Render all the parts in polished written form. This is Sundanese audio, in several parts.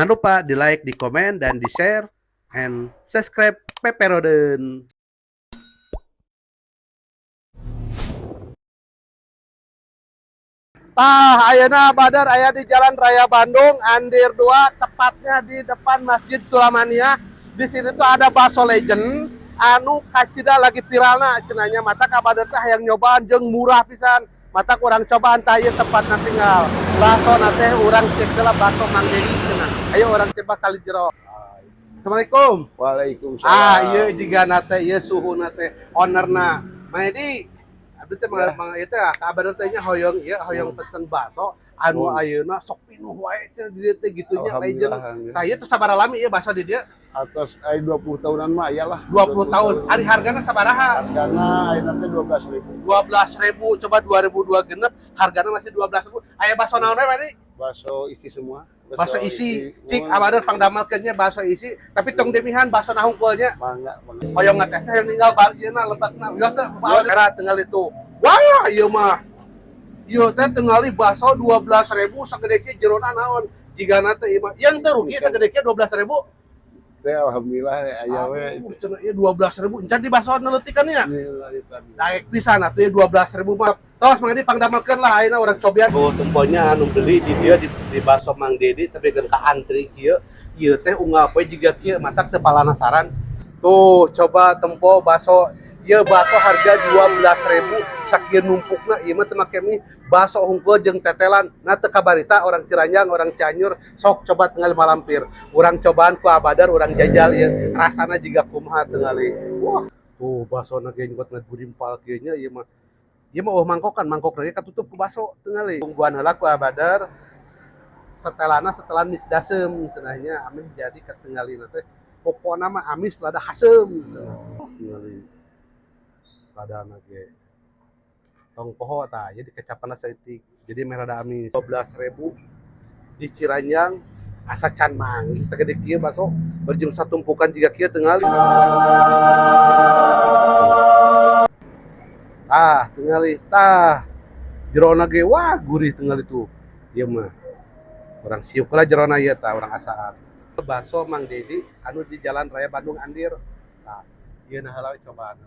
Jangan lupa di like, di komen, dan di share, and subscribe Peperoden. Tah, ayeuna Badar aya di Jalan Raya Bandung, Andir 2, tepatnya di depan Masjid Sulamaniyah. Di sini tuh ada bakso legend anu kacida lagi viralna cenah nya, matak ka Badar teh hayang nyobaan jeung murah pisan. Matak urang cobaan tah ieu tempatna, tinggal. Bakso teh urang cek heula, bakso Mang Dedi cenah. Ayo urang coba kali jero. Assalamualaikum. Waalaikumsalam. Ah, iya jigana teh ieu suhuna teh ownerna. Mang Edi, abdi teh mang mang ieu teh kabar teh nya hoyong ieu, hoyong pesen bakso anu ayeuna sok pinuh wae cenah di dieu teh gitu nya, legend. Alhamdulillah. Tah, ieu teh sabaraha lami ieu bakso di dieu? Atos ai 20 tahunan mah aya lah. 20 tahun. Ari hargana sabaraha? Hargana ayeuna teh 12.000. 12.000, coba 2002 genep hargana masih 12.000. Aya bakso naon we, Pak? Bakso isi semua. Bakso isi. Cik abadan pangdamelkeun nya bakso isi, tapi tong demihan bakso na hungkul nya. Mangga, mangga. Hoyong ngeteh teh hoyong ninggal bal ieu na lebetna. Wios teh era tinggal itu. Wah, ieu mah. Ieu teh tingali bakso 12.000 sagede kieu, jerona naon? Jigana teh ieu mah. Yang teu rugi sagede kieu 12.000. Teh alhamdulillah aya we. Aduh, cenah ieu 12.000. Encan di bakso neuleutik nya. Ini. Naik pisan atuh ieu 12.000 mah. Tos Mang Edi pangdamelkeun lah, ayeuna urang cobian. Oh, temponya anu beli di dia di bakso Mang Dedi tapi kan ka antri kieu. Ieu teh unggal poe jiga kieu, matak teu palanasaran. Tuh, coba tempo bakso. Ieu bakso harga 12.000 sakieu numpukna, ieu mah teu make mie, bakso hungkul jeung tetelan. Nah, teu kabarita orang Ciranjang, orang Cianjur, sok coba tinggal malampir. Urang cobaan ku Abadar, urang jajal ieu. Rasana jiga kumaha tingali. Wah, tuh bakso na gengot ngagurimpal kieu nya ieu mah. Ieu mah oh mangkokan, mangkok lagi katutup ku bakso tingali. Tungguan heula ku Abadar. Setelana setelan mis dasem cenahnya ameh jadi ketinggalina teh. Pokona mah amis lada haseum cenah. Tingali. Ladana ge. Tong poho tah, jadi kecapanna saeutik. Jadi meh rada amis. 12.000 di Ciranjang asa can manggih sagede kieu bakso berjung satumpukan jiga kieu tingali. Tah, tingali tah. Jerona ge wah gurih tingali tuh. Ieu mah. Urang siuk lah jerona ieu tah, urang asaan. Bakso Mang Dedi anu di Jalan Raya Bandung Andir. Tah, ieu nah heula we cobaan.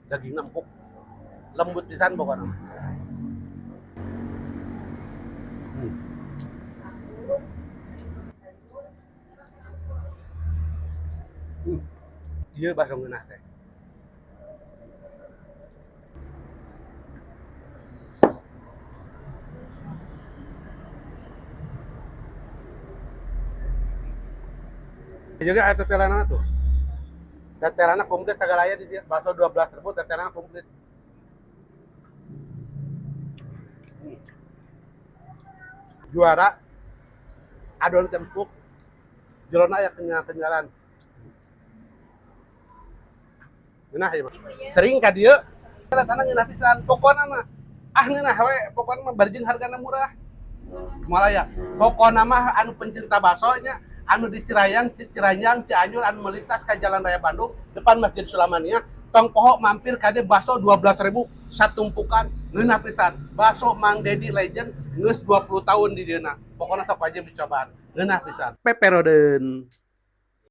Dagingna empuk. Lembut pisan pokokna. Ieu bakso ngeunah teh. Juga ada tetelanana tuh. Tetelanana komplit segala aya di dieu. Bakso 12.000 tetelanana komplit. Juara adon tempuk jerona aya kenyal-kenyalan. Ngeunah ieu mah. Sering ka dieu. Tanah ngeunah pisan. Pokona mah ah ngeunah we, pokona mah barjing hargana murah. Moal aya. Pokona mah anu pencinta bakso nya anu di Cirayang, Ciranjang, Cianjur anu melintas ke Jalan Raya Bandung depan Masjid Sulamaniyah, tong poho mampir ka dieu, bakso 12.000 satumpukan ngeunah pisan. Bakso Mang Dedi Legend geus 20 tahun di dieuna. Pokona sok wajib dicobaan. Ngeunah pisan. Peperoden.